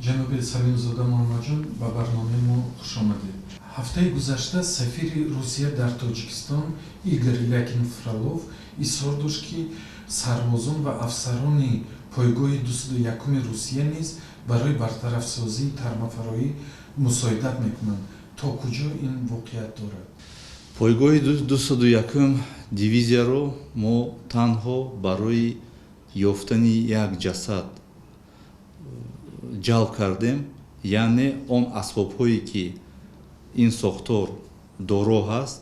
Ҷаноби Салимзода Муҳаммадҷон, ба барномаи мо хуш омадед. Ҳафтаи гузашта сафири Русия дар Тоҷикистон Игор Лякин Фролов изҳор дошт, ки сарбозон ва афсарони пойгоҳи 201-уми Русия низ барои бартарафсозии тармафароӣ мусоидат мекунанд. То куҷо ин воқеият дорад? Пойгоҳи 201-ум дивизияро мо танҳо барои ёфтани як ҷасад ҷалб кардем, яъне он асбобҳое, ки ин сохтор доро ҳаст,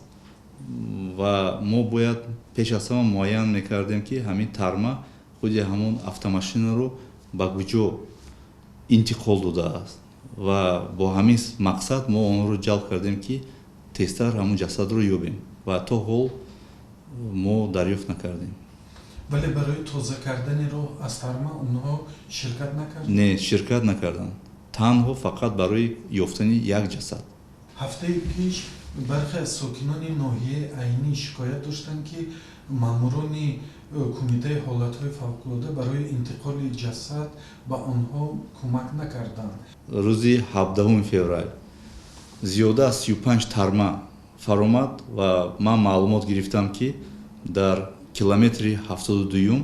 ва мо бояд пеш аз ҳама муайян мекардем, ки ҳамин тарма худи ҳамон автомашинаро ба куҷо интиқол додааст, ва бо ҳамин мақсад мо онро ҷалб кардем, ки тезтар ҳамон ҷасадро ёбем, ва то ҳол мо дарёфт накардем. Вале барои тоза кардани роҳ аз тарма онҳо ширкат накарданд? Не, ширкат накарданд, танҳо фақат барои ёфтани як ҷасад. Ҳафтаи пеш бархе аз сокинони ноҳияи Айнӣ шикоят доштанд, ки маъмурони Кумитаи ҳолатҳои фавқулода барои интиқоли ҷасад ба онҳо кӯмак накарданд. Рӯзи 17 феврал зиёда аз 35 тарма фаромад ва ман маълумот гирифтам, ки дар километри 72-юм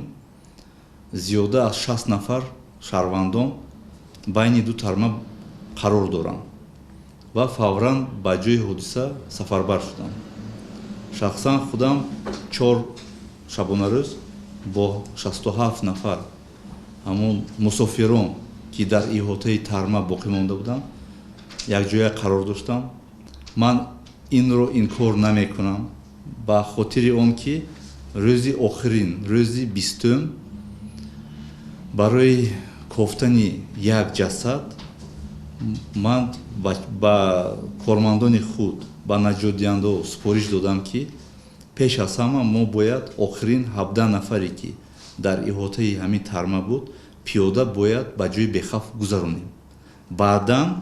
зиёда аз 60 нафар шаҳрвандон байни ду тарма қарор доранд ва фавран ба ҷои ҳодиса сафарбар шудам. Шахсан худам 4 шабонарӯз бо 67 нафар ҳамон мусофирон, ки дар иҳотаи тарма боқӣ монда буданд, якҷоя қарор доштам. Ман инро инкор намекунам, ба хотири он ки рӯзи охирин, рӯзи 20-ум, барои кофтани як ҷасад ман ба кормандони худ, ба наҷотдиҳандаҳо супориш додам, ки пеш аз ҳама мо бояд охирин 17 нафаре, ки дар иҳотаи ҳамин тарма буд, пиёда бояд ба ҷои бехавф гузаронем, баъдан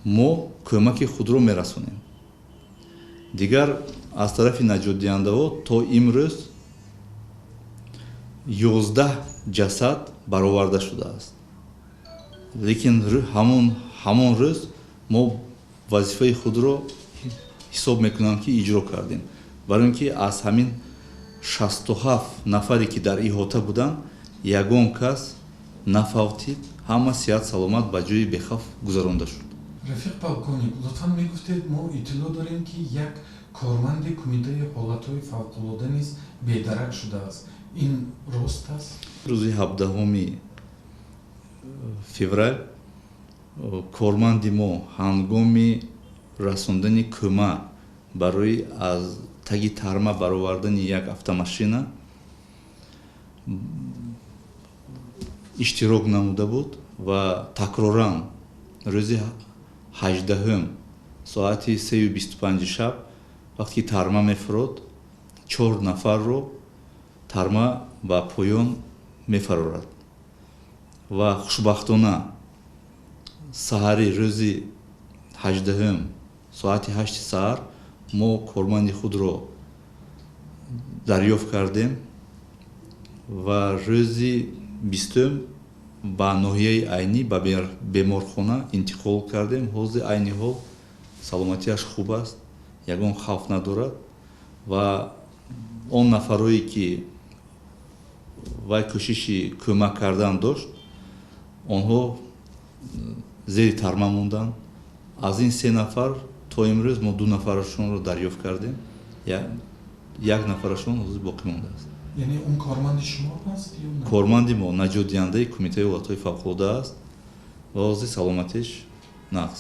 мо кӯмаки худро мерасонем. Дигар аз тарафи наҷотдиҳандаҳо то имрӯз 11 ҷасад бароварда шудааст, лекин ҳамон рӯз мо вазифаи худро ҳисоб мекунам, ки иҷро кардем, барои ин ки аз ҳамин 67 нафаре, ки дар иҳота буданд, ягон кас нафавтид, ҳама сиҳат саломат ба ҷои бехавф гузаронда шуд. Рафиқ полковник, лутфан мегуфтед, мо иттилоъ дорем, ки як корманди Кумитаи ҳолатҳои фавқулода низ бедарак шудааст. Ин рост аст? Рӯзи 17 феврал корманди мо ҳангоми расондани кӯмак барои аз таги тарма баровардани як автомашина иштирок намуда буд ва такроран рӯзи 18-ум соати 3:25 шаб, вақте ки тарма мефурод, чор нафарро тарма ба поён мефарорад ва хушбахтона саҳари рӯзи 18-ум соати 8 саҳар мо корманди худро дарёфт кардем ва рӯзи 20-ум ба ноҳияи Айнӣ ба беморхона интиқол кардем. Ҳозир айни ҳол саломатиаш хуб аст, ягон хавф надорад ва он нафарое, ки вай кӯшиши кӯмак кардан дошт, онҳо зери тарма монданд. Аз ин се нафар то имрӯз мо ду нафарашонро дарёфт кардем, як нафарашон ҳозир боқӣ мондааст. Яъне он корманди шумо аст ё на? Корманди мо, наҷотдиҳандаи Кумитаи ҳолатҳои фавқулода аст ва ҳозир саломатиш нағз.